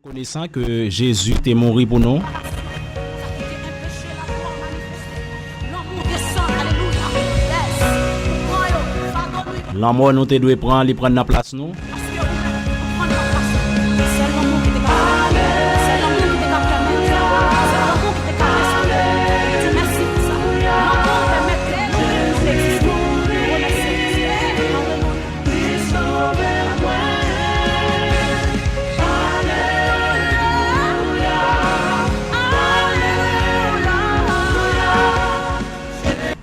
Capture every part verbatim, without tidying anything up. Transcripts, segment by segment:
Rekonesan ke Jezi te mouri pou nou. Lanmò nou te dwe pran, li pran nan plas nou.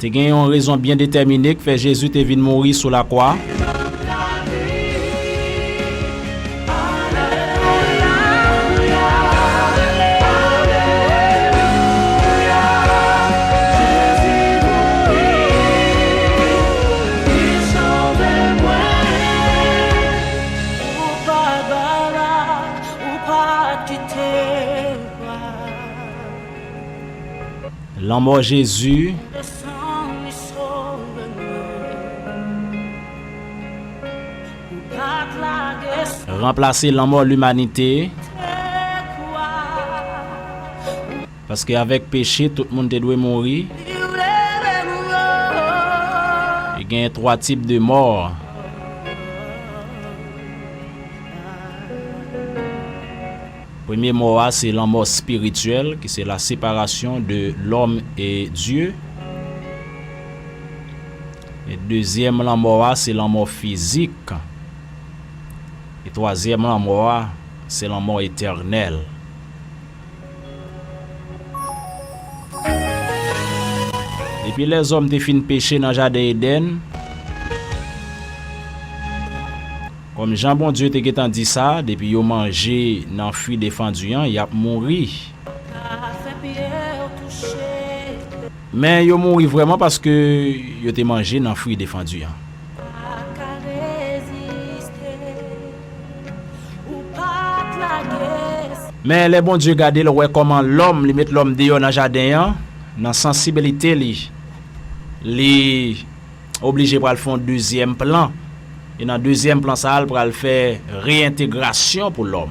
Te gen yon rezon byen detèmine k fè Jezi te vin mouri sou lakwa. Lanmò Jezi ranplase lanmò limanite. Paske avèk peche, tout moun te dwe mouri. E gen twa tip de mò. Premye mò a, se lanmò espirityèl, ki se la séparation de l'homme et Dieu. E dezyèm lanmò a, se lanmò fizik. E twazyèm lanmò a, se lanmò etènèl. Depi lèzòm te fin peche nan jaden Edenn, kòm jan Bondye te gentan di sa, depi yo manje nan fwi defandi an, y ap mouri. Men yo mouri vrèman paske yo te manje nan fwi defandi an. Men lè Bondye gade l, wè kòman lòm, li met lòm deyò nan jaden an, nan sansibilite li, li oblije pral fè yon dezyèm plan. E nan dezyèm plan sa a, l pral fè reyentegrasyon pou lòm.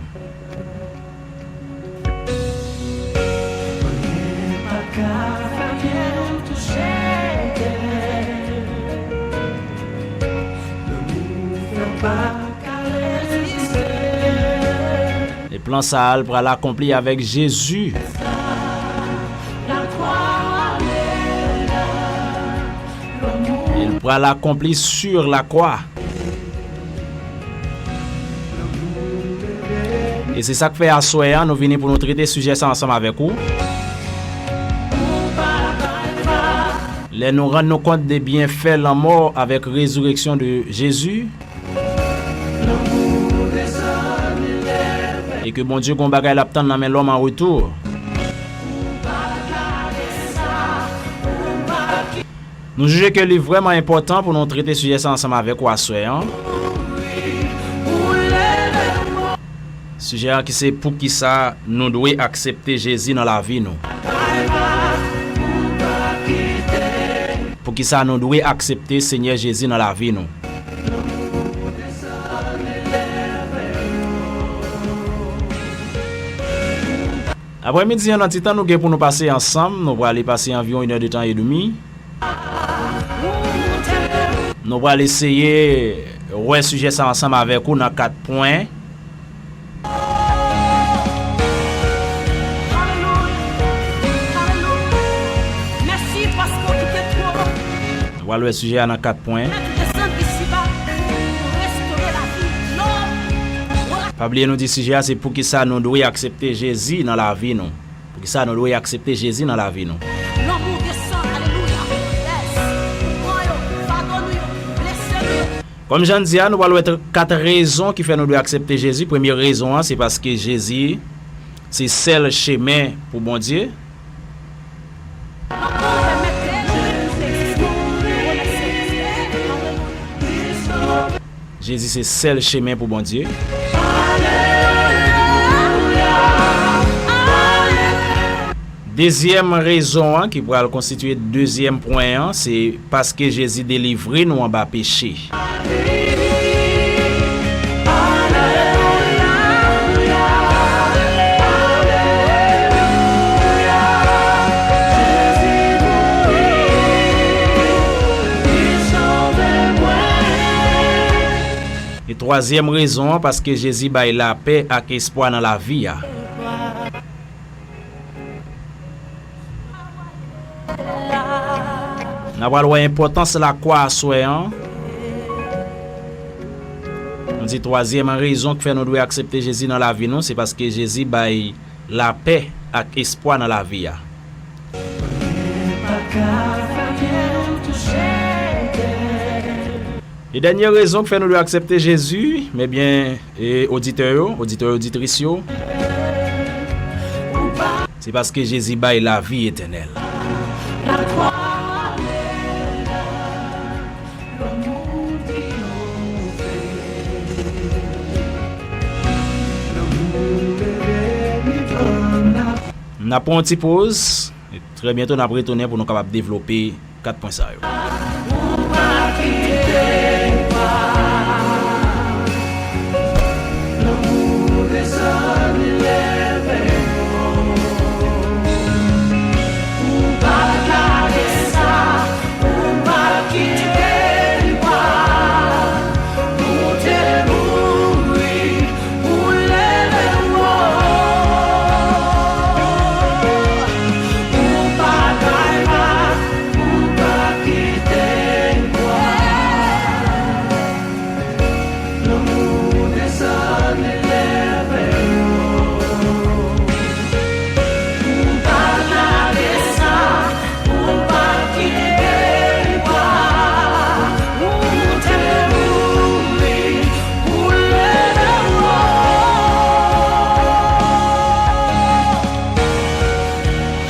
E plan sa a, l pral akonpli avèk Jezi. E l pral akonpli sur la croix. E se sa k fè aswè a, nou vini pou nou trete sijè sa ansanm avèk ou. Lè nou rann nou kont de byenfè lanmò avèk rezireksyon de Jezi, e ke Bondye gon bagay l ap tann nan men lòm an retou. Nou jije ke li vrèman enpòtan pou nou trete sijè sa ansanm avèk ou aswè an. Sijè an ki se poukisa nou dwe aksepte Jezi nan lavi nou. Poukisa nou dwe aksepte Senyè Jezi nan lavi nou. Aprèmidi an, nan ti tan nou gen pou nou pase ansanm, nou prale pase anviwon inèdtan edmi. Nou pral eseye wè sijè sa ansanm avèk ou nan kat pwen. Nou pral wè sijè a nan kat pwen. Pa bliye nou di sijè a se poukisa nou dwe aksepte Jezi nan lavi nou. Poukisa nou dwe aksepte Jezi nan lavi nou? Lanmou desann, alelouya. Yes. Ou pran yo, padone yo, blese nou yo. Kòm jan n di a, nou pral wè t-, kat rezon ki fè nou dwe aksepte Jezi. Premye rezon an, se paske Jezi se sèl chemen pou Bondye. Jezi se sèl chemen pou Bondye. Dezyèm rezon an ki pral konstitye dezyèm pwen an, se paske Jezi delivre nou anba peche. Twazyèm rezon an, paske Jezi bay lapè ak espwa nan lavi a. N a pral wè enpòtans lakwa aswè an. Nou di twazyèm rezon k fè nou dwe aksepte Jezi nan lavi nou, se paske Jezi bay lapè ak espwa nan lavi a. E dènye rezon k fè nou dwe aksepte Jezi, men byen, e oditè yo, oditè oditris yo, se paske Jezi bay lavi etènèl. N ap pran yon ti poz. Trè byento, n ap retounen pou nou kapab devlope kat pwen sa yo.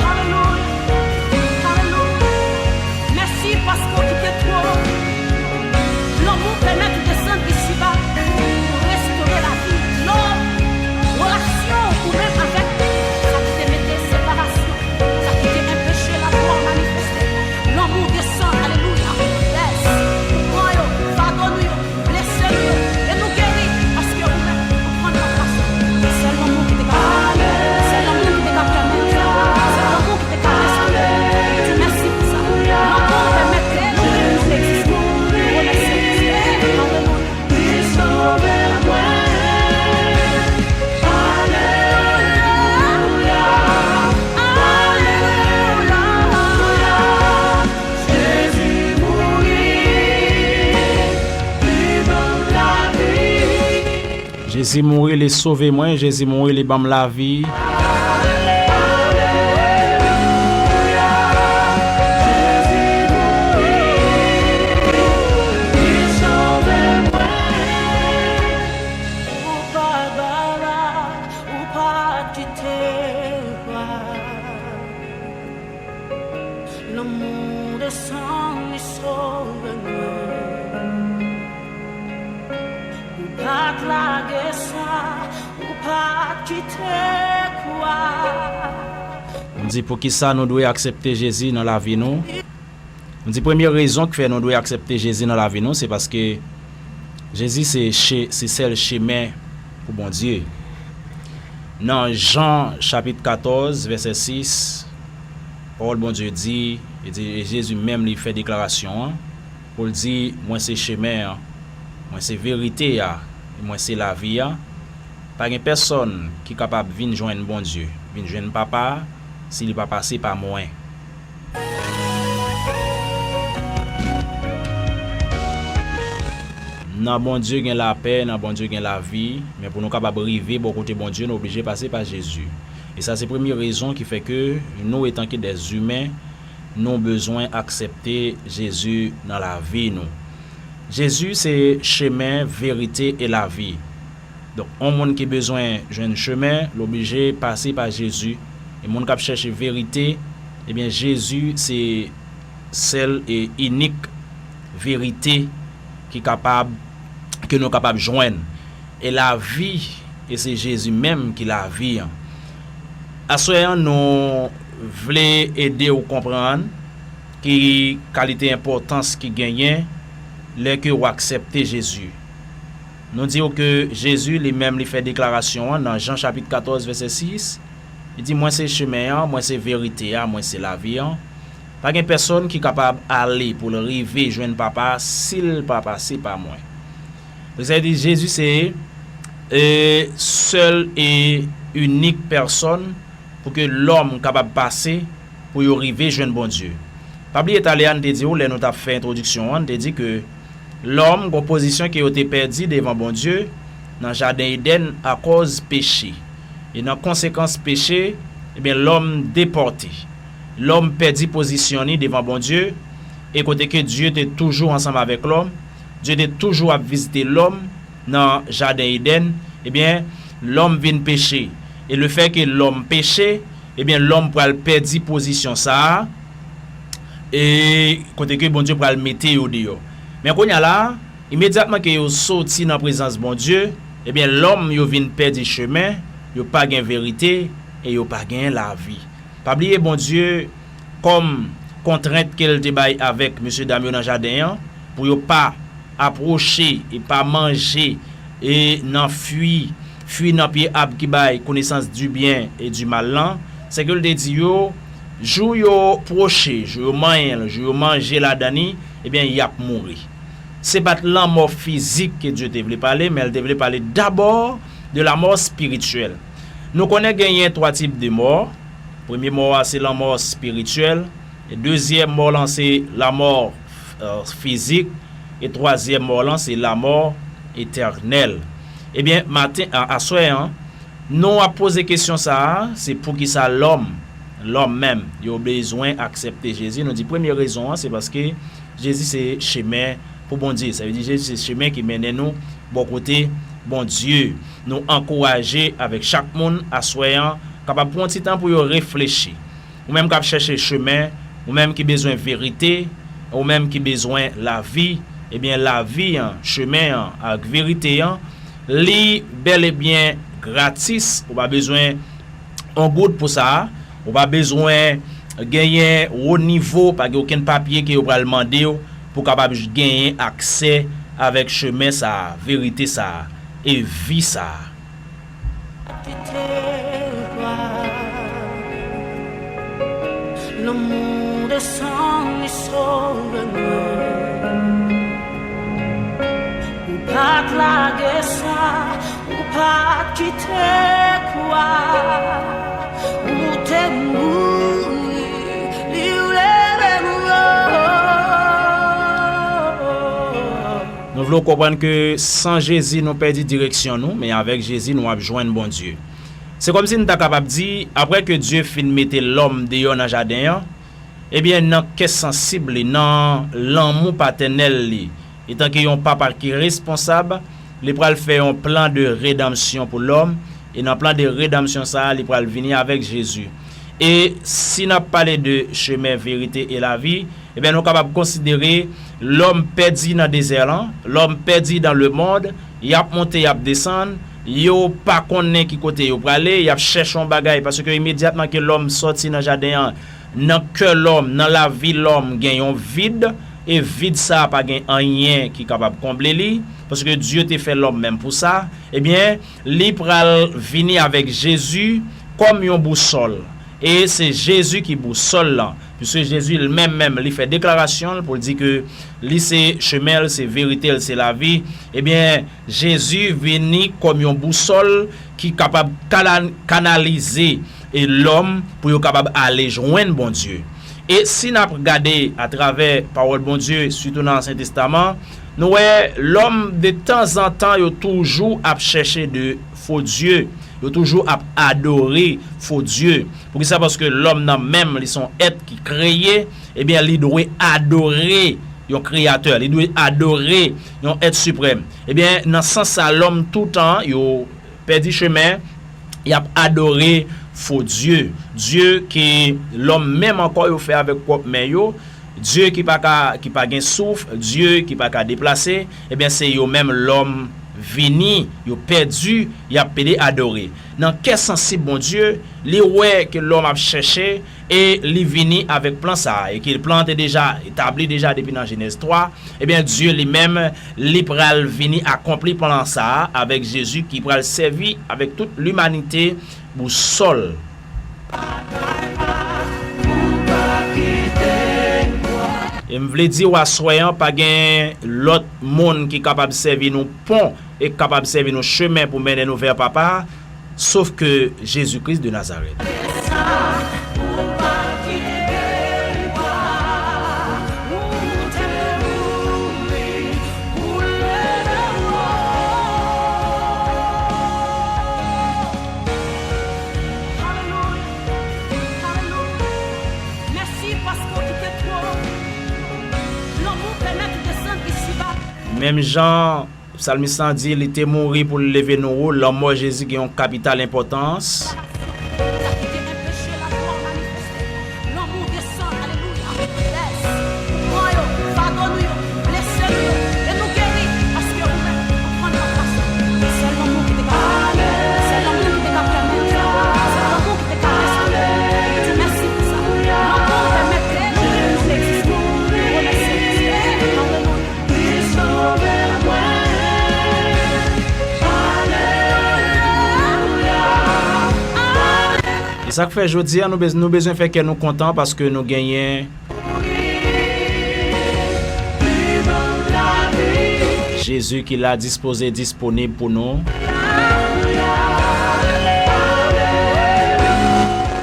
Alelouya. Alelouya. Mèsi paske w kite twòn lanmou pèmèt ou desann isiba pou restore lavi, lò, relasyon ou menm avèk sa ki te mete separasyon, sa ki te anpeche laglwa manifeste. Lanmou desann, alelouya, bès, ou pran yo, padone yo, blese nou yo, e nou geri, paske ou menm, ou pran nou ak pase. Sèl lanmou ki te ka fè, sèl lanmou ki te ka pèmèt sa, sèl lanmou ki te ka restore. Di mèsi pou sa. Lanmou pèmèt ke nou menm nou egziste. Nou remèsye Kris. Alelouya. Jezi mouri, li sove mwen. Jezi mouri, li ban m lavi. Ou pa t kite kwa. Lanmou desann, li sove mwen. Ou pa t lage sa, ou pa t kite kwa. Nou di poukisa nou dwe aksepte Jezi nan lavi nou. Nou di premye rezon ki fè nou dwe aksepte Jezi nan lavi nou, se paske Jezi se che-, se sèl chemen pou Bondye. Nan Jan chapit katòz, vèsè sis, pawòl Bondye di, e di, e Jezi menm li fè deklarasyon an, pou l di, "Mwen se chemen an, mwen se verite a, e mwen se lavi a. Pa gen pèsonn ki kapab vin jwenn Bondye, vin jwenn Papa a, si li pa pase pa mwen." Nan Bondye gen lapè, nan Bondye gen lavi, men pou nou kapab rive bò kote Bondye, nou oblije pase pa Jezi. E sa se premye rezon ki fè ke nou, etanke dèzimen, nou bezwen aksepte Jezi nan lavi nou. Jezi se chemen, verite e lavi. Donk, yon moun ki bezwen jwenn chemen, l oblije pase pa Jezi. E moun k ap chèche verite, ebyen, Jezi se sèl e inik verite ki kapab, ke nou kapab jwenn. E lavi, e se Jezi menm ki lavi an. Aswè an, nou vle ede w konprann ki kalite enpòtans ki genyen lè ke w aksepte Jezi. Nou di w ke Jezi li menm li fè deklarasyon an nan Jan chapit katòz vèsè sis. Li di, "Mwen se chemen an, mwen se verite a, mwen se lavi an. Pa gen pèsonn ki kapab ale pou l rive jwenn Papa a si l pa pase pa mwen." Donk, sa vle di Jezi se e, sèl e inik pèsòn pou ke lòm kapab pase pou yo rive jwenn Bondye. Pa bliye talè a, n te di w, lè nou t ap fè entwodiksyon an, n te di ke lòm gon pozisyon ke yo te pèdi devan Bondye nan jaden Edenn akòz peche. E nan konsekans peche, ebyen, lòm depòte. Lòm pèdi pozisyon ni devan Bondye, e kote ke Dye te toujou ansanm avèk lòm, Dye te toujou ap vizite lòm nan jaden Edenn, ebyen, lòm vin peche. E lefè ke lòm peche, ebyen, lòm pral pèdi pozisyon sa a, e kote ke Bondye pral mete yo deyò. Men kounye a la, imedyatman ke yo soti nan prezans Bondye, ebyen, lòm yo vin pèdi chemen, yo pa gen verite, e yo pa gen lavi. Pa bliye Bondye, kòm kontrent ke l te bay avèk mesye dam yo nan jaden an, pou yo pa apwoche e pa manje e nan fwi, fwi nan pye ab ki bay konesans di byen e di mal lan, se ke l te di yo, jou yo pwoche, jou yo manyen l, jou yo manje ladan ni, ebyen, y ap mouri. Se pa t lanmò fizik ke Dye te vle pale, men l te vle pale dabò de lanmò espirityèl. Nou konnen genyen twa tip de mò. Premye mò a se lanmò espirityèl, e dezyèm mò lan se lanmò, e, fizik, e twazyèm mò lan se lanmò etènèl. Ebyen, maten, a, aswè an, nou ap poze kesyon sa a, se poukisa lòm, lòm menm, yo bezwen aksepte Jezi? Nou di premye rezon an, se paske Jezi se chemen pou Bondye. Sa vle di Jezi se chemen ki mennen nou bò kote Bondye. Nou ankouraje avèk chak moun aswè an kapab pran ti tan pou yo reflechi. Ou menm k ap chèche chemen, ou menm ki bezwen verite, ou menm ki bezwen lavi, ebyen, lavi an, chemen an ak verite an, li bèl e byen gratis. Ou pa bezwen yon goud pou sa. Ou pa bezwen genyen wo nivo, pa gen okenn papye ke yo pral mande w pou w kapab j-, genyen aksè avèk chemen sa a, verite sa a, e vi sa a. Kite kwa, lanmou desann li sove mwen. Ou pa t lage sa, ou pa t kite kwa, ou te mouri, li leve m yo. Nou vle w konprann ke san Jezi, nou pèdi direksyon nou, men avèk Jezi, nou ap jwenn Bondye. Se kòmsi n ta kapab di, apre ke Dye fin mete lòm deyò nan jaden an, ebyen, nan kè sansib li, nan lanmou patènèl li, etanke yon papa ki responsab, li pral fè yon plan de redanmsyon pou lòm, e nan plan de redanmsyon sa a, li pral vini avèk Jezi. E si n ap pale de chemen, verite e lavi, ebyen, nou kapab konsidere lòm pèdi nan dezè lan, lòm pèdi dans le monde, y ap monte, y ap desann, yo pa konnen ki kote yo prale, y ap chèche yon bagay, paske imedyatman ke lòm sòti nan jaden an, nan kè lòm, nan lavi lòm, gen yon vid, e vid sa a pa gen anyen ki kapab konble li, paske Dye te fè lòm menm pou sa, ebyen, li pral vini avèk Jezi kòm yon bousòl. E se Jezi ki bousòl lan, piske Jezi l menm menm, li fè deklarasyon l pou l di ke li se chemen, l se verite, l se lavi. Ebyen, Jezi vini kòm yon bousòl ki kapab kana-, kanalize e lòm pou yo kapab ale jwenn Bondye. E si n ap gade atravè pawòl Bondye, sitou nan Ansyen Testaman, nou wè lòm de tanzantan yo toujou ap chèche de fo dye, yo toujou ap adore fo dye. Poukisa? Paske lòm nan menm li se yon èt ki kreye, ebyen li dwe adore yon kreyatè, li dwe adore yon èt siprèm. Ebyen, nan sans sa, lòm toutan yo pèdi chemen, y ap adore fo dye, dye ke lòm menm ankò yo fè avèk pwòp men yo, dye ki pa ka, ki pa gen souf, dye ki pa ka deplase, ebyen, se yo menm lòm vini, yo pèdi, y ap pede adore. Nan kè sansib Bondye, li wè ke lòm ap chèche, e li vini avèk plan sa a, e ke plan an te deja etabli deja depi nan Jenèz twa, ebyen, Dye li menm, li pral vini akonpli plan sa a avèk Jezi ki pral sèvi avèk tout limanite bousòl. M vle di w aswè an, pa gen lòt moun ki kapab sèvi nou pon e k kapab sèvi nou chemen pou mennen nou vè Papa a, sof ke Jezi Kris de Nazarèt. Alelouya. Alelouya. Mèsi paske w kite twòn lanmou pèmèt ou desann isiba. Menm jan psalmis lan di, li te mouri pou l leve nou wo, lanmò Jezi gen yon kapital enpòtans. Sa ki te anpeche lavwa w manifeste. Lanmou desann, alelouya. Yes. Ou pran yo, fado nou yo, blese nou yo, e nou geri, paske ou menm ou pran nan plas nou. Se lanmou ki te ka fè, se lanmou ki te ka pèmèt, se lanmou ki te ka restore. Di mèsi pou sa. Lanmou pèmèt ke nou egziste. Nou remèsye Kris. Alelouya. E sa k fè jodi a nou bez-, nou bezwen fè kè nou kontan paske nou genyen Jezi ki la dispoze, disponib pou nou.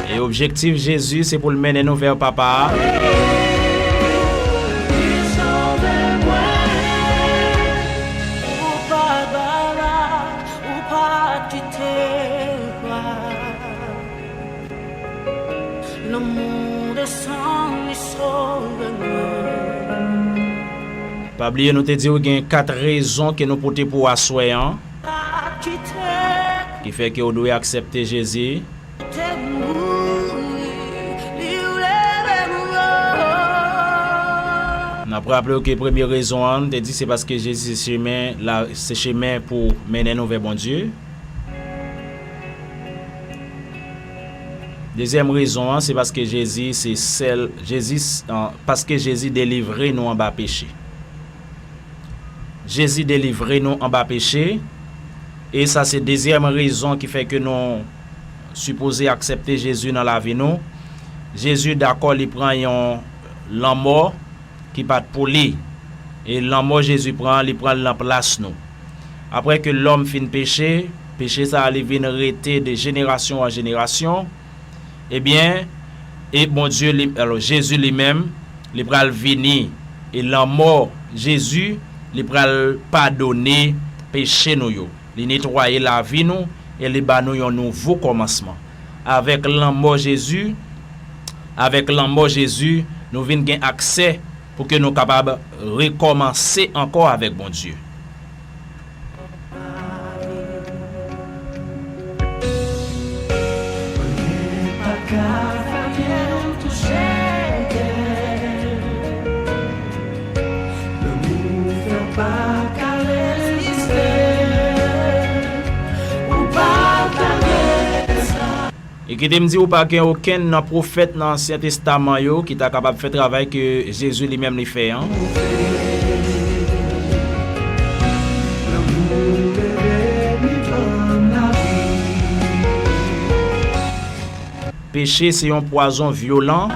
E objektif Jezi se pou l mennen nou vè Papa a. Ou pa t bay la, ou pa t kite l pran. Lanmou desann li sove mwen. Pa bliye nou te di w gen kat rezon ke nou pote pou aswè an. Pa t kite. Ki fè ke w dwe aksepte Jezi. Te mouri, li leve m yo. N ap raple w ke premye rezon an, n te di se paske Jezi se chemen, la, se chemen pou mennen nou vè Bondye. Dezyèm rezon an, se paske Jezi se sèl, Jezi, an, paske Jezi delivre nou anba peche. Jezi delivre nou anba peche, e sa se dezyèm rezon ki fè ke nou sipoze aksepte Jezi nan lavi nou. Jezi dakò li pran yon lanmò ki pa t pou li, e lanmò Jezi pran, li pran l nan plas nou. Apre ke lòm fin peche, peche sa a li vin rete de jenerasyon an jenerasyon, ebyen, e Bondye li, alò, Jezi li menm, li pral vini, e lanmò Jezi, li pral padone peche nou yo. Li netwaye lavi nou e li ba nou yon nouvo kòmansman. Avèk lanmò Jezi, avèk lanmò Jezi, nou vin gen aksè pou ke nou kapab rekòmanse ankò avèk Bondye. E kite m di w, pa gen okenn nan pwofèt nan Ansyen Testaman yo ki ta kapab fè travay ke Jezi li menm li fè an. Peche se yon pwazon vyolan.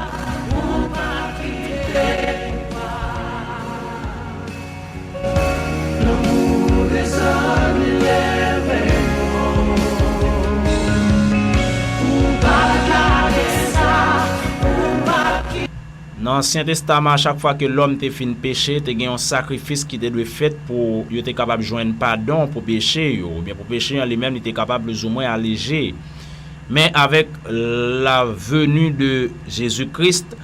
Nan Ansyen Testaman, a chak fwa ke lòm te fin peche, te gen yon sakrifis ki te dwe fèt pou yo te kapab jwenn padon pou peche yo, oubyen pou peche an li menm, li te kapab plizoumwen aleje. Men avèk la venue de Jésus-Christ,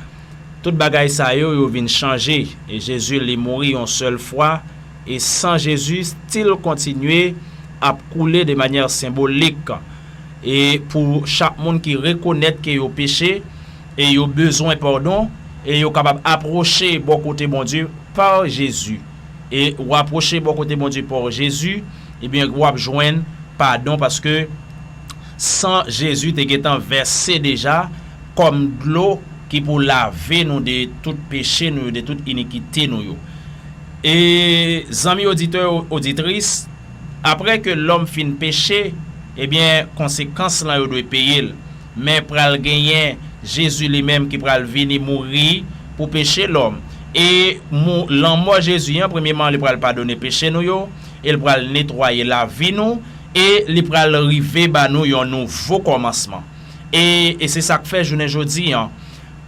tout bagay sa yo, yo vin chanje. E Jezi, li mouri yon sèl fwa, e san Jezi still kontinye ap koule de manyè senbolik. E pou chak moun ki rekonèt ke yo peche, e yo bezwen padon, e yo kapab apwoche bò kote Bondye pa Jezi. E w apwoche bò kote Bondye pa Jezi, ebyen, w ap jwenn padon, paske san Jezi te gentan vèse deja kòm dlo ki pou lave nou de tout peche nou yo, de tout inikite nou yo. E zanmi oditè, oditris, apre ke lòm fin peche, ebyen, konsekans lan yo dwe peye l. Men pral genyen Jezi li menm ki pral vini mouri pou peche lòm. E mou, lanmò Jezi an, premyeman, li pral padone peche nou yo, e li pral netwaye lavi nou, e li pral rive ba nou yon nouvo kòmansman. E, e se sa k fè jounen jodi an,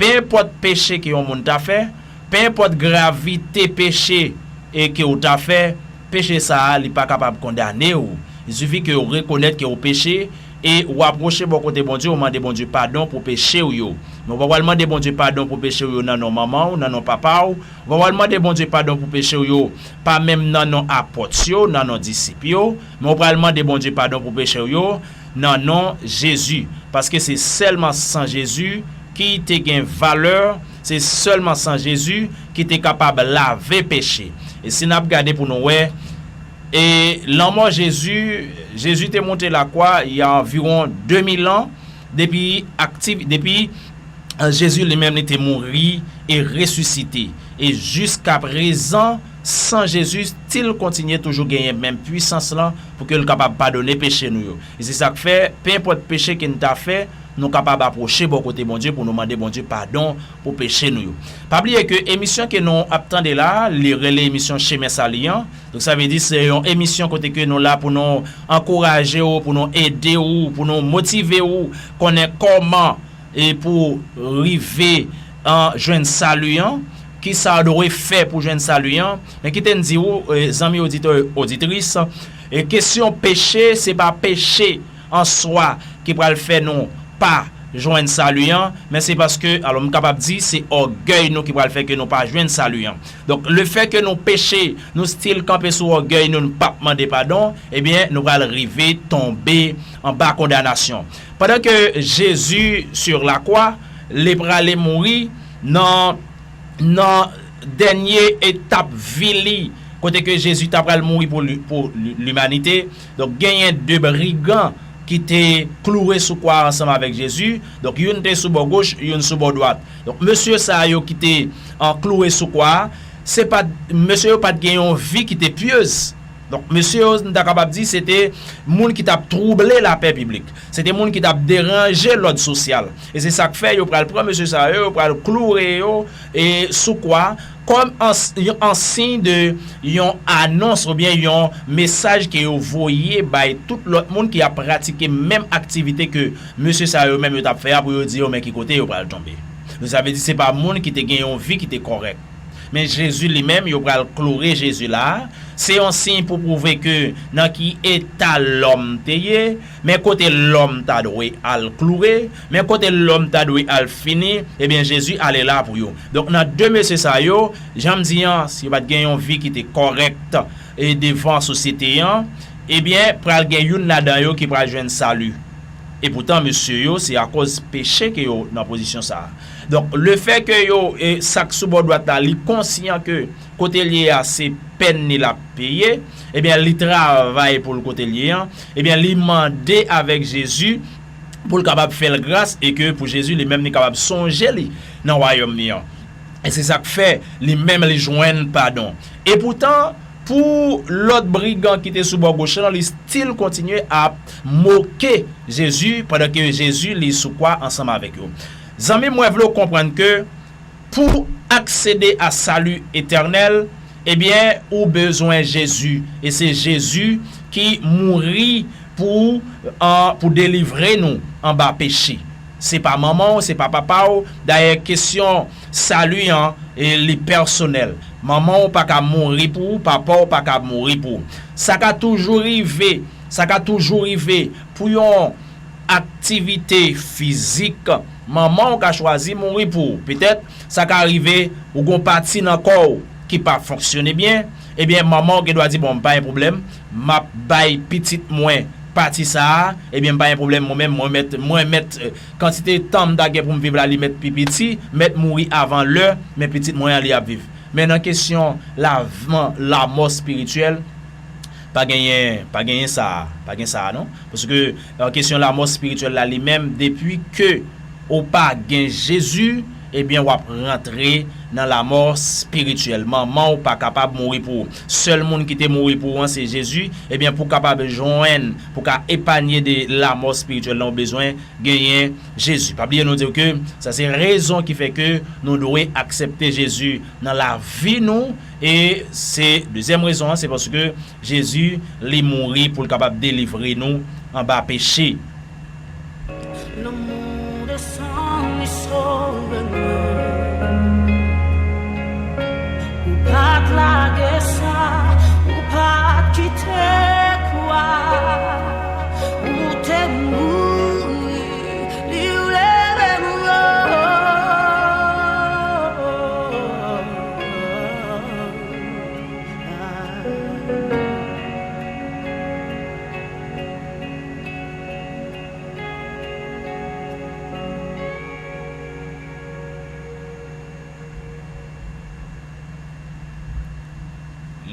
penenpòt peche ke yon moun ta fè, penenpòt gravite peche e ke w ta fè, peche sa a, li pa kapab kondane w. Il sifi ke w rekonèt ke w peche e w apwoche bò kote Bondye, w mande Bondye padon pou peche w yo. Men w pa pral mande Bondye padon pou peche w yo nan non manman w, nan non papa w. W pa pral mande Bondye padon pou peche w yo, pa menm nan non apòt yo, nan non disip yo. Men w pral mande Bondye padon pou peche w yo nan non Jezi. Paske se sèlman san Jezi ki te gen valè, se sèlman san Jezi ki te kapab lave peche. E si n ap gade pou nou wè, e lanmò Jezi, Jezi te moute lakwa il y a environ de mil an, depi aktiv-, depi, eh, Jezi li menm li te mouri e resisite. E jiska prezan, san Jezi still kontinye toujou genyen menm pwisans lan pou ke l kapab padone peche nou yo. E se sa k fè, penenpòt peche ke n ta fè, nou kapab apwoche bò kote Bondye pou nou mande Bondye padon pou peche nou yo. Pa bliye ke emisyon ke nou ap tande la, li rele emisyon Chemen Sali an. Donk, sa vle di se yon emisyon kote ke nou la pou nou ankouraje w, pou nou ede w, pou nou motive w, konnen kòman e pou rive an jwenn sali an, kisa w dwe fè pou jwenn sali an. Men kite n di w, e, zanmi oditè, oditris, e, kesyon peche, se pa peche an swa ki pral fè nou pa jwenn sali an, men se paske, alò, m kapab di, se ògèy nou ki pral fè ke nou pa jwenn sali an. Donk, lefè ke nou peche, nou still kanpe sou ògèy nou, nou p ap mande padon, ebyen, nou pral rive tonbe anba kondanasyon. Pandan ke Jezi sur la croix, li prale mouri nan, nan dènye etap vi li, kote ke Jezi ta pral mouri pou li, pou li, limanite. Donk, genyen de brigan ki te kloure sou kwa ansanm avèk Jezi. Donk, youn te sou bò goch, youn sou bò dwat. Donk, mesye sa yo ki te, an, kloure sou kwa a, se pa t, mesye yo pa t gen yon vi ki te pyez. Donk, mesye yo, n ta kapab di, se te moun ki t ap twouble lapè piblik. Se te moun ki t ap deranje lòd sosyal. E se sa k fè yo pral pran mesye sa yo, yo pral kloure yo, e sou kwa, kòm an, an siy de yon anons oubyen yon mesaj ke yo voye bay tout lòt moun ki ap pratike menm aktivite ke mesye sa yo menm yo t ap fè a, pou yo di yo men ki kote yo pral tonbe. Donk, sa vle di se pa moun ki te gen yon vi ki te kòrèk. Men Jezi li menm, yo pral kloure Jezi la. Se yon siy pou pwouve ke nan ki eta lòm te ye, men kote lòm ta dwe al kloure, men kote lòm ta dwe al fini, ebyen, Jezi ale la pou yo. Donk, nan de mesye sa yo, jan m di an, si yo pa t gen yon vi ki te kòrèk e devan sosyete an, ebyen, pral gen youn ladan yo ki pral jwenn sali. Epoutan, mesye yo, se akòz peche ke yo nan pozisyon sa a. Donk, lefè ke yo, e, sa k sou bò dwat la, li konsyan ke kote l ye a, se pèn li l ap peye, ebyen, li travay pou l kote l ye an, ebyen, li mande avèk Jezi pou l kapab fè l gras e ke pou Jezi li menm li kapab sonje li nan wayòm li an. E se sa k fè li menm li jwenn padon. Epoutan, pou lòt brigan ki te sou bò goch lan, li still kontinye ap moke Jezi pandan ke Jezi li sou kwa ansanm avèk yo. Zanmi, mwen vle w konprann ke pou aksede a sali etènèl, ebyen, ou bezwen Jezi. E se Jezi ki mouri pou, an, pou delivre nou anba peche. Se pa manman w, se pa papa w. Dayè, kesyon sali an, e, li pèsonèl. Manman w pa ka mouri pou ou, papa w pa ka mouri pou ou. Sa ka toujou rive, sa ka toujou rive pou yon aktivite fizik, manman w ka chwazi mouri pou ou. Petèt, sa ka rive, ou gon pati nan kò w ki pa fonksyone byen, ebyen, manman w gen dwa di, "Bon, pa gen pwoblèm, m ap bay pitit mwen pati sa a, ebyen, pa gen pwoblèm, mwen menm, mwen mèt, mwen mèt, eh, kantite tan m ta gen pou m viv la, li mèt pi piti, mèt mouri avan lè, men pitit mwen an, li ap viv." Men nan kesyon la, lanmò espirityèl, pa genyen, pa genyen sa, pa gen sa non. Paske, euh, kesyon lanmò espirityèl la li menm, depi ke ou pa gen Jezi, ebyen, w ap rantre nan lamò espirityèl. Manman w pa kapab mouri pou ou. Sèl moun ki te mouri pou ou an, se Jezi. Ebyen, pou w kapab jwenn, pou w ka epanye de lamò espirityèl lan, ou bezwen genyen Jezi. Pa bliye nou di w ke sa se rezon ki fè ke nou dwe aksepte Jezi nan lavi nou. E se dezyèm rezon an, se paske Jezi, li mouri pou l kapab delivre nou anba peche. Lanmou desann, li sove mwen. Ou pa t lage sa, ou pa t kite kwa, ou te mouri, li leve m yo.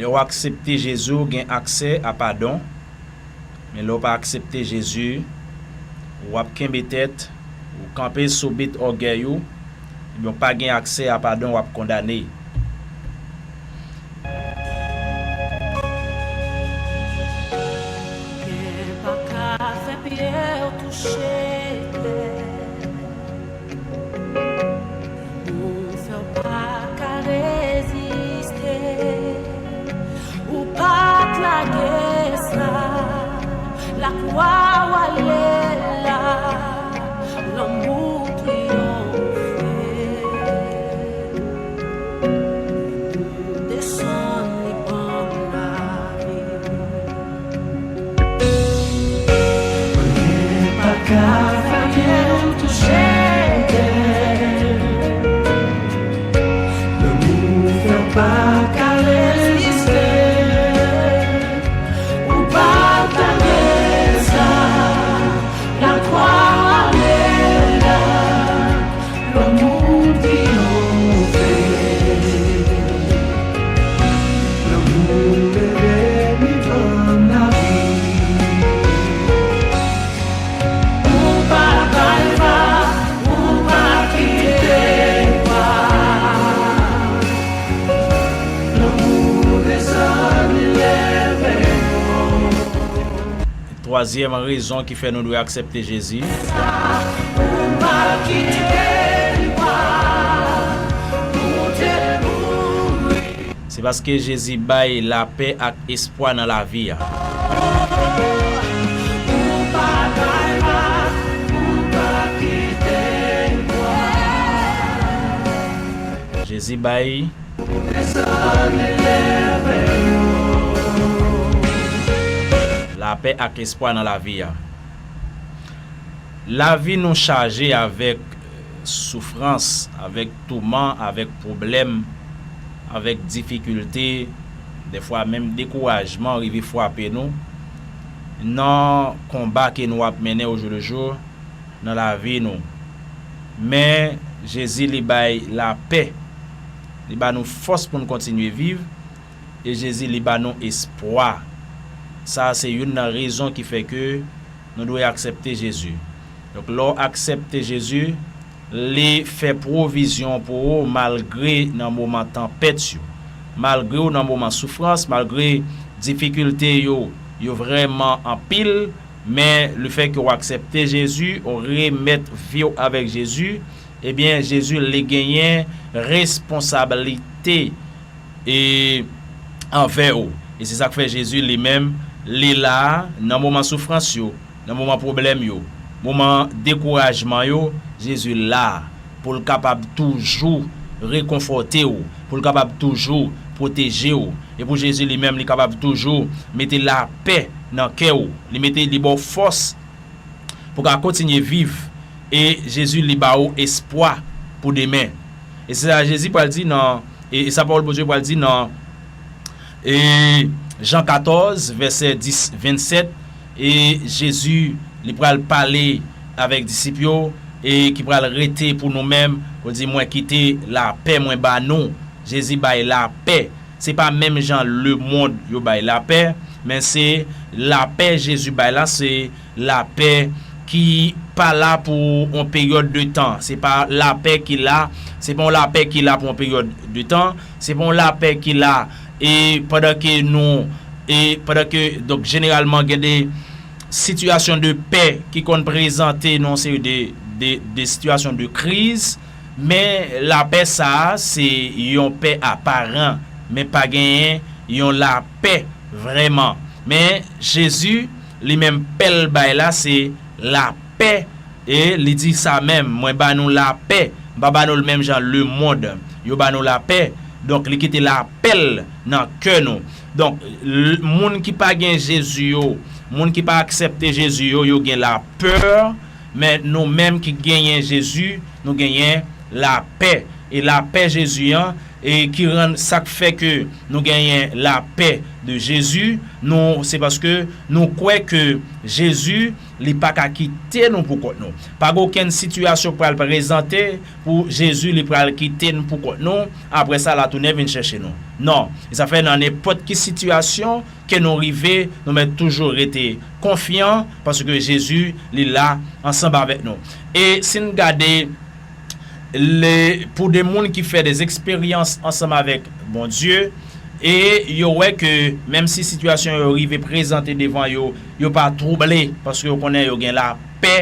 Lè w aksepte Jezi, w gen aksè a padon. Men lè w pa aksepte Jezi, w ap kenbe tèt, ou kanpe sou bit ògèy ou, ebyen, w pa gen aksè a padon, w ap kondane. Pye pa ka fè pye w touche tè. Lanmou fè w pa ka reziste. Ou pa t lage sa. Lakwa w ale la. Lanmou triyonfe. Lanmou desann, li ban m lavi. Anyen pa ka fè m touche tè. Lanmou fè w pa ka reziste. Ou pa t lage sa. Lakwa ale la. Lanmou triyonfe. Lanmou leve, li ban m lavi. Ou pa bay va, ou pa kite kwa. Lanmou desann, li leve. Twazyèm rezon ki fè nou dwe aksepte Jezi, se paske Jezi bay lapè ak espwa nan lavi a. Jezi bay lapè ak espwa nan lavi a. Lavi nou chaje avèk soufrans, avèk touman, avèk pwoblèm, avèk difikilte, dèfwa menm dekourajman rive frape nou nan konba ke nou ap mennen ojoulejou nan lavi nou. Men, Jezi, li bay lapè. Li ba nou fòs pou n kontinye viv. E Jezi, li ba nou espwa. Sa a se youn nan rezon ki fè ke nou dwe aksepte Jezi. Donk, lè w aksepte Jezi, li fè pwovizyon pou ou malgre nan moman tanpèt yo. Malgre w nan moman soufrans, malgre difikilte yo, yo vrèman anpil, men lefètke w aksepte Jezi, w remèt vi w avèk Jezi, ebyen, Jezi, li genyen responsablite e anvè w. E se sa k fè Jezi li menm, li la nan moman soufrans yo, nan moman pwoblèm yo, moman dekourajman yo, Jezi la pou l kapab toujou rekonfòte w, pou l kapab toujou pwoteje w. E pou Jezi li menm, li kapab toujou mete lapè nan kè w. Li mete, li ba w fòs pou w ka kontinye viv. E Jezi, li ba ou espwa pou demen. E se sa Jezi pral di nan, e, e sa pawòl Bondye pral di nan, e, Jan katòz, vèsè dis, vennsèt. E Jezi, li pral pale avèk disip yo, e ki pral rete pou nou menm, pou di, "Mwen kite lapè mwen ba nou." Jezi bay lapè. Se pa menm jan lemonn yo bay lapè, men se lapè Jezi bay la, se lapè ki pa la pou yon peryòd de tan. Se pa lapè ki la, se pa yon lapè ki la pou yon peryòd de tan, se pa yon lapè ki la e pandan ke nou, e pandan ke, donk, jeneralman gen de sitiyasyon de pè ki konn prezante nan yon seri de, de, de sitiyasyon de kriz, men lapè sa a se yon pè aparan, men pa genyen yon lapè vrèman. Men Jezi, li menm, pè l bay la se lapè, e li di sa menm, mwen ba nou lapè, m pa ba nou l menm jan lemonn yo ba nou lapè. Donk, li kite lapè l nan kè nou. Donk, l- moun ki pa gen Jezi yo, moun ki pa aksepte Jezi yo, yo gen lapè, men nou menm ki genyen Jezi, nou genyen lapè. E lapè Jezi an, e ki rann, sa k fè ke nou genyen lapè de Jezi, nou, se paske nou kwè ke Jezi, li pa ka kite nou pou kont nou. Pa gen okenn sitiyasyon k pral prezante pou Jezi, li pral kite n pou kont nou, apre sa, l a tounen vin chèche nou. Non. E sa fè nan nenpòt ki sitiyasyon ke nou rive, nou mèt toujou rete konfyan, paske Jezi, li la ansanm avèk nou. E si n gade, le, pou de moun ki fè de eksperyans ansanm avèk Bondye, e yo wè ke menm si sitiyasyon yo rive prezante devan yo, yo pa twouble, paske yo konnen yo gen lapè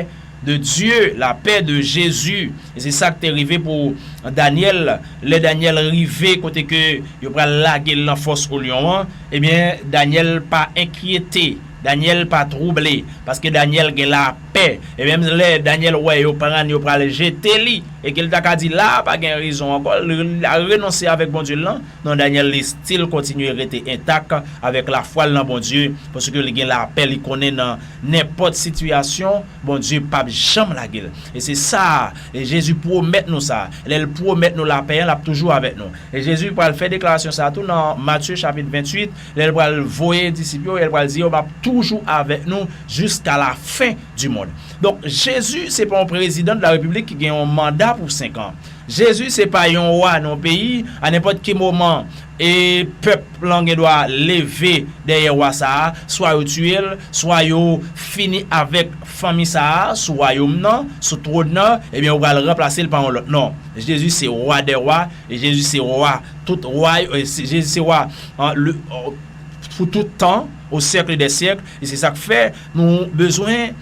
de Dye, lapè de Jezi. E se sa k te rive pou Danyèl. Lè Danyèl rive kote ke yo pral lage l nan fòs o lyon an, ebyen, Danyèl pa enkyete. Danyèl pa twouble, paske Danyèl gen lapè. E menm lè Danyèl wè yo pran, yo pral jete li, e ke l ta ka di, "La a pa gen rezon ankò, l a renonse avèk Bondye l lan." Non, Danyèl, li still kontinye rete entak avèk lafwa l nan Bondye, paske li gen lapè, li konnen nan nenpòt sitiyasyon, Bondye p ap janm lage l. E se sa, e Jezi pwomèt nou sa. Lè l pwomèt nou lapè an, l ap toujou avèk nou. E Jezi pral fè deklarasyon sa tou nan Matye chapit venntuit, lè l pral voye disip yo, e l pral di yo, "M ap toujou avèk nou jiska la fen di mond." Donk, Jezi se pa yon prezidan de la repiblik ki gen yon manda pou senk an. Jezi se pa yon wa nan yon peyi, a nenpòt ki moman, e pèp lan gen dwa leve dèyè wa sa a, swa yo tiye l, swa yo fini avèk fanmi sa a, sou wayòm nan, sou twòn nan, ebyen, yo pral ranplase l pa yon lòt. Non, Jezi se wa dè wa, e Jezi se wa tout wa, e se- Jezi se wa, an, le- pou tout tan, o syèk dè syèk, e se sa k fè nou bezwen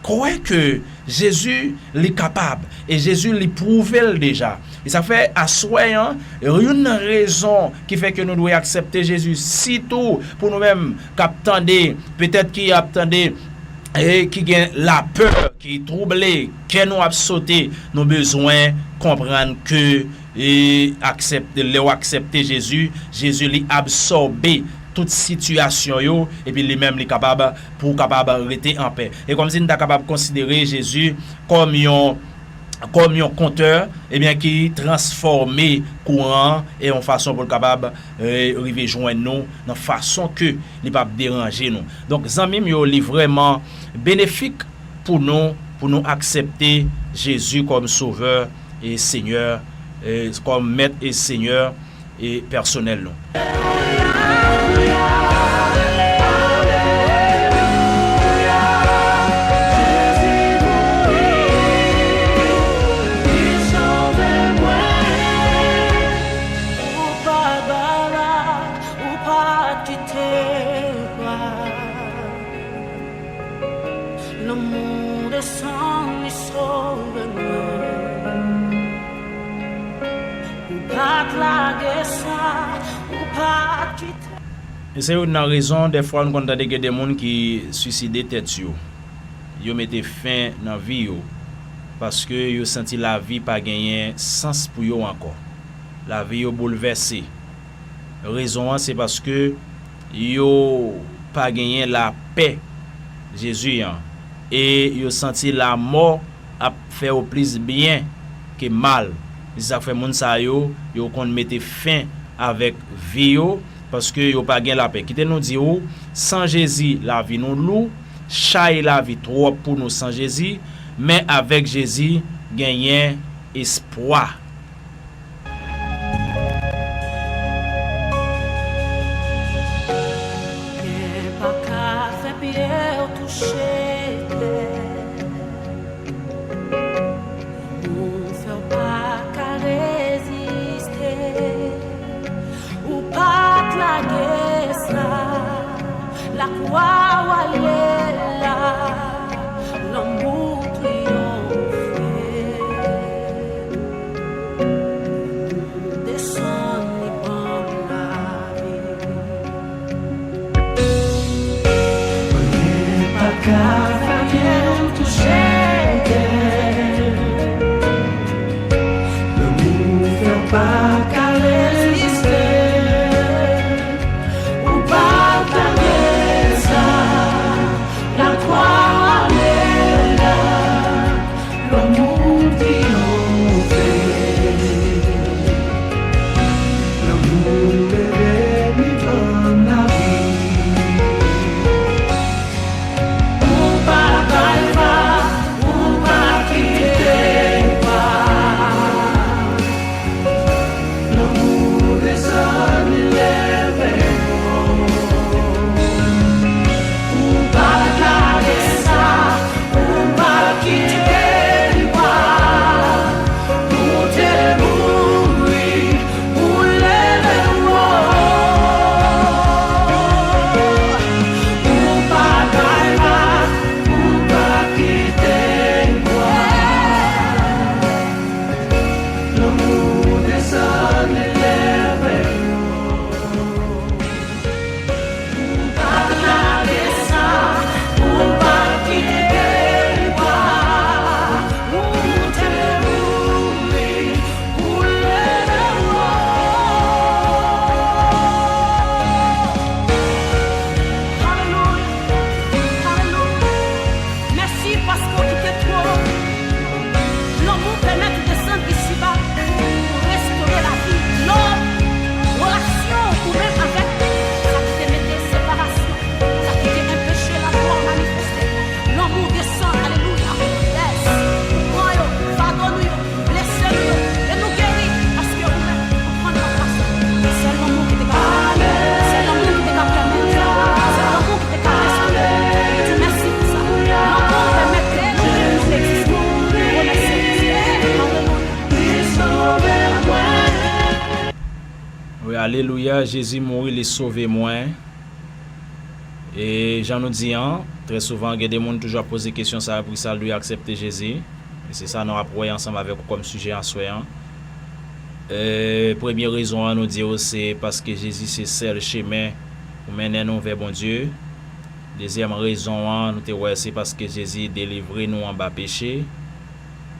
kwè ke Jezi, li kapab, e Jezi, li pwouve l deja. E sa fè, aswè an, youn nan rezon ki fè ke nou dwe aksepte Jezi, sitou pou nou menm k ap tande, petèt ki ap tande, e ki gen lapè, ki twouble, kè nou ap sote, nou bezwen konprann ke, e aksepte, lè w aksepte Jezi, Jezi, li absòbe tout sitiyasyon yo, epi li menm, li kapab, pou w kapab rete anpè. E kòmsi n ta kapab konsidere Jezi kòm yon, kòm yon kontè, ebyen, ki transfòme kouran an e yon fason pou l kapab, e, rive jwenn nou nan fason ke li p ap deranje nou. Donk, zanmi m yo, li vrèman benefik pou nou, pou nou aksepte Jezi kòm Sovè e Senyè, e kòm Mèt e Senyè e pèsonèl nou. Ou pa t ba l, ou pa t kite l pran. Lanmou desann li sove mwen. Ou pa t lage sa, ou pa t kite. E se youn nan rezon, dèfwa, nou konn tande gen de moun ki swiside tèt yo. Yo mete fen nan vi yo, paske yo santi lavi pa genyen sans pou yo ankò. Lavi yo boulvèse. Rezon an, se paske yo pa genyen lapè Jezi an, e yo santi lanmò ap fè yo plis byen ke mal. Se sa k fè moun sa yo, yo konn mete fen avèk vi yo, paske yo pa gen lapè. Kite nou di w, san Jezi, lavi nou lou, chay lavi twòp pou nou san Jezi, men avèk Jezi, genyen espwa. Pen pa ka fè pye w touche tè. Alelouya, Jezi mouri, li sove mwen. E jan nou di an, trè souvan, gen de moun toujou ap poze kesyon sa a, poukisa l dwe aksepte Jezi? E se sa nou ap wè ansanm avèk ou kòm sijè aswè an. E, premye rezon an, nou di w, se paske Jezi se sèl chemen pou mennen nou vè Bondye. Dezyèm rezon an, nou te wè, se paske Jezi delivre nou anba peche.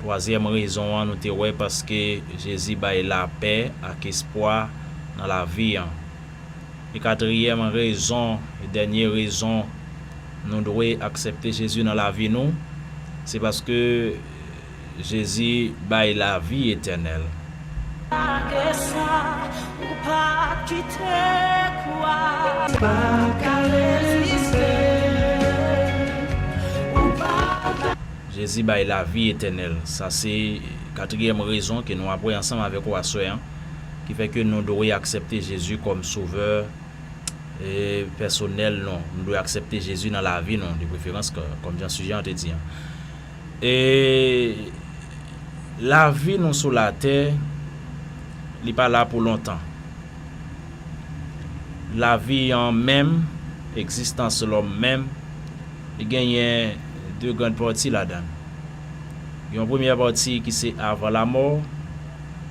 Twazyèm rezon an, nou te wè, paske Jezi bay lapè ak espwa nan lavi an. E katriyèm rezon, e dènye rezon, nou dwe aksepte Jezi nan lavi nou, se paske Jezi bay lavi etènèl. Lage sa, ou pa kite kwa. Pa ka reziste, ou pa ka. Jezi bay lavi etènèl. Sa se katriyèm rezon ke nou ap wè ansanm avèk ou aswè an, ki fè ke nou dwe aksepte Jezi kòm sovè, e, pèsonèl nou. Nou dwe aksepte Jezi nan lavi nou, de preferans, kò-, kòm jan sijè an te di an. E lavi nou sou latè, li pa la pou lontan. Lavi an menm, egzistans lòm menm, li genyen de grann pati ladan l. Gen yon premyè pati ki se avan lamò,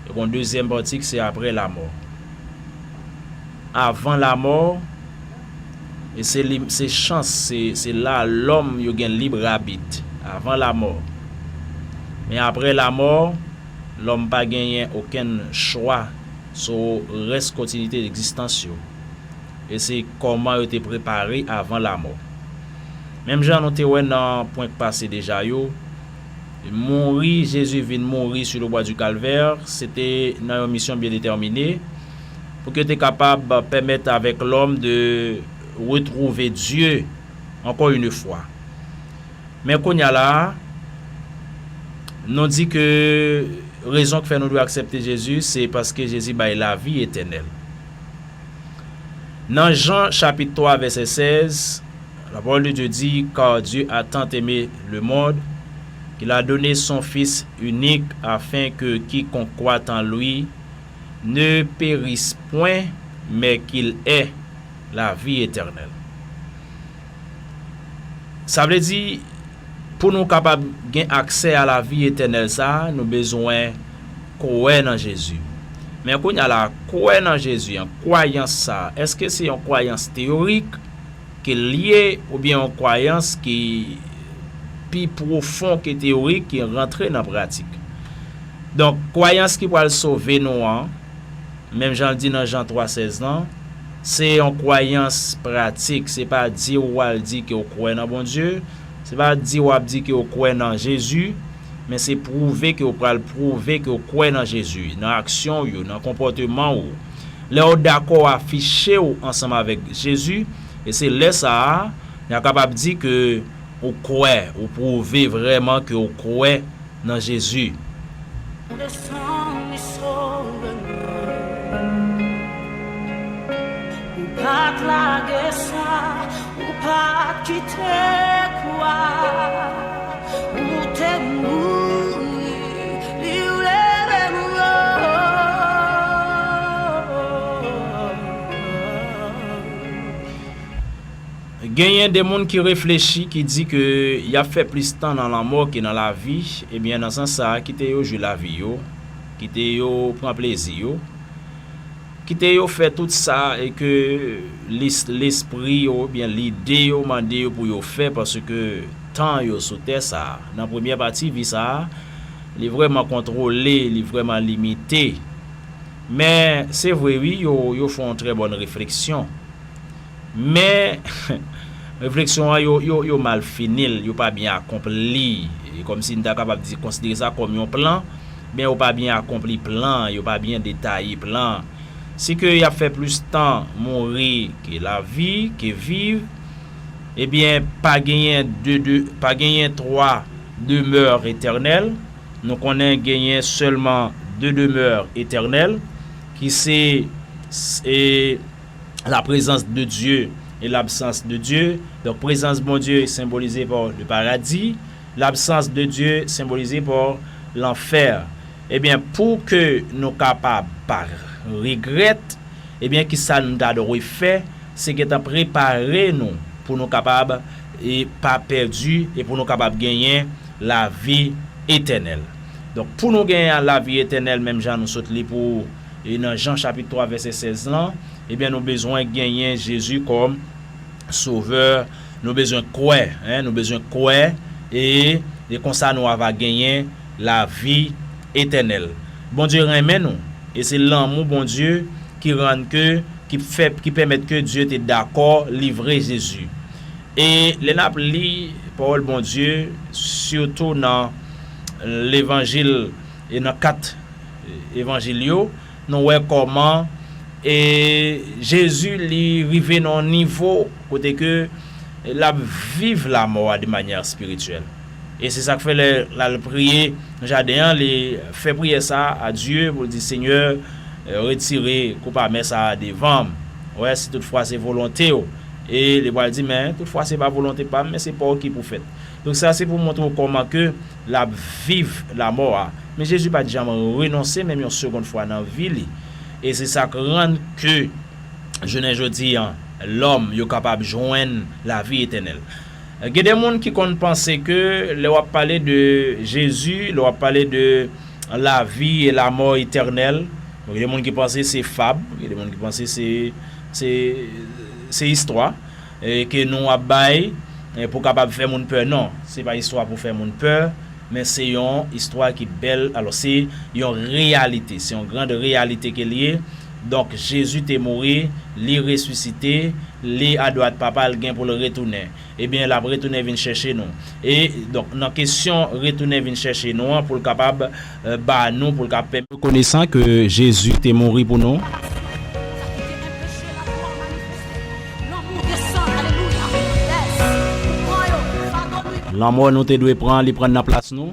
e gen yon dezyèm pati ki se aprè lamò. Avan lamò, e se li, se chans, se, se la lòm yo gen lib abit. Avan lamò. Men aprè lamò, lòm pa genyen okenn chwa sou rès kontinite egzistans yo. E se kòman yo te prepare avan lamò. Menm jan nou te wè nan pwen k pase deja yo, mouri, Jezi vin mouri sur le bois du Calvaire, se te nan yon misyon byen detèmine, pou ke te kapab pèmèt avèk lòm de retwouve Dye ankò une fwa. Men kounye a la a, nou di ke rezon ki fè nou dwe aksepte Jezi, se paske Jezi bay lavi etènèl. Nan Jan chapit twa vèsè sèz, la parole de Dieu dit, car Dieu a tant aimé le monde, qu'il a donné son Fils unique, afin que quiconque croit en lui ne périsse point, mais qu'il ait la vie éternelle. Sa vle di, pou nou kapab gen aksè a lavi etènèl sa a, nou bezwen kwè nan Jezi. Men kounye a la, kwè nan Jezi an, kwayans sa a, èske se yon kwayans teyorik ke l ye, oubyen yon kwayans ki pi pwofon ke teyorik, ki rantre nan pratik? Donk, kwayans ki pral sove nou an, menm jan l di nan Jan twa sèz lan, se yon kwayans pratik. Se pa di w al di ke w kwè nan Bondye, se pa di w ap di ke w kwè nan Jezi, men se pwouve ke w pral pwouve ke w kwè nan Jezi, nan aksyon w yo, nan konpòteman w. Lè w dakò afiche w ansanm avèk Jezi, e se lè sa a, n a kapab di ke ou kwè, ou pwouve vrèman ke w kwè nan Jezi. Desann li sove mwen. Ou pa t lage sa, ou pa t kite kwa. Ou te mouri, li leve m yo. Genyen de moun ki reflechi, ki di ke y ap fè plis tan nan lanmò ke nan lavi. Ebyen, nan sans sa a, kite yo jwi lavi yo, kite yo pran plezi yo, kite yo fè tout sa e ke lis-, lespri yo oubyen lide yo mande yo pou yo fè, paske tan yo sou tè sa a, nan premyè pati vi sa a, li vrèman kontwole, li vrèman limite. Men, se vre, wi, yo, yo fè yon trè bòn refleksyon. Men, refleksyon an, yo, yo, yo mal fini l, yo pa byen akonpli. E kòmsi n ta kapab di, konsidere sa kòm yon plan, men yo pa byen akonpli plan an, yo pa byen detaye plan an. Si ke y ap fè plis tan mouri ke lavi, ke viv, ebyen, pa genyen de, de, pa genyen twa demè etènèl. Nou konnen genyen sèlman de demè etènèl, ki se, se la présence de Dieu et l'absence de Dieu. Donk, prezans Bondye senbolize pa le paradi, labsans de Dye senbolize pa lanfè. Ebyen, pou ke nou kapab pa regrèt, Ebyen, kisa nou ta dwe fè? Se gentan prepare nou pou nou kapab e pa pèdi e pou nou kapab genyen lavi etènèl. Donk, pou nou genyen lavi etènèl, menm jan nou sot li pou e nan Jan chapit twa vèsè sèz lan, ebyen, nou bezwen genyen Jezi kòm Sovè. Nou bezwen kwè, en, nou bezwen kwè, e, e konsa nou ava genyen lavi etènèl. Bondye renmen nou, e se lanmou Bondye ki rann ke, ki fè, ki pèmèt ke Dye te dakò livre Jezi. E lè n ap li pawòl Bondye, sitou nan levanjil e nan kat evanjil yo, nou wè kòman e Jezi li rive nan yon nivo kote ke l ap viv lamò a de manyè espirityèl. E se sa k fè lè l al priye nan jaden an, li fè priyè sa a Dye pou l di, Senyè, retire koup amè sa a devan m. Wè, si toutfwa se volonte w. E li pral di, men toutfwa se pa volonte pa m, men se pa w ki pou fèt. Donk sa se pou montre w kòman ke l ap viv lamò a. Men Jezi pa t janm renonse menm yon segonn fwa nan vi li. E se sa k rann ke jounen jodi an, lòm yo kapab jwenn lavi etènèl. Gen de moun ki konn panse ke lè w ap pale de Jezi, lè w ap pale de lavi e lamò etènèl, gen de moun ki panse se fab, gen de moun ki panse se, se, se istwa e ke nou ap bay e pou kapab fè moun pè. Non, se pa istwa pou fè moun pè, men se yon istwa ki bèl. Alò, se yon reyalite, se yon grand reyalite ke l ye. Donk, Jezi te mouri, li resisite, li adwat Papa l, gen pou l retounen. Ebyen, l ap retounen vin chèche nou. E, donk, nan kesyon retounen vin chèche nou an, pou l kapab e, ba nou, pou l ka pèmèt rekonesan ke Jezi te mouri pou nou. Lanmò nou te dwe pran, li pran nan plas nou.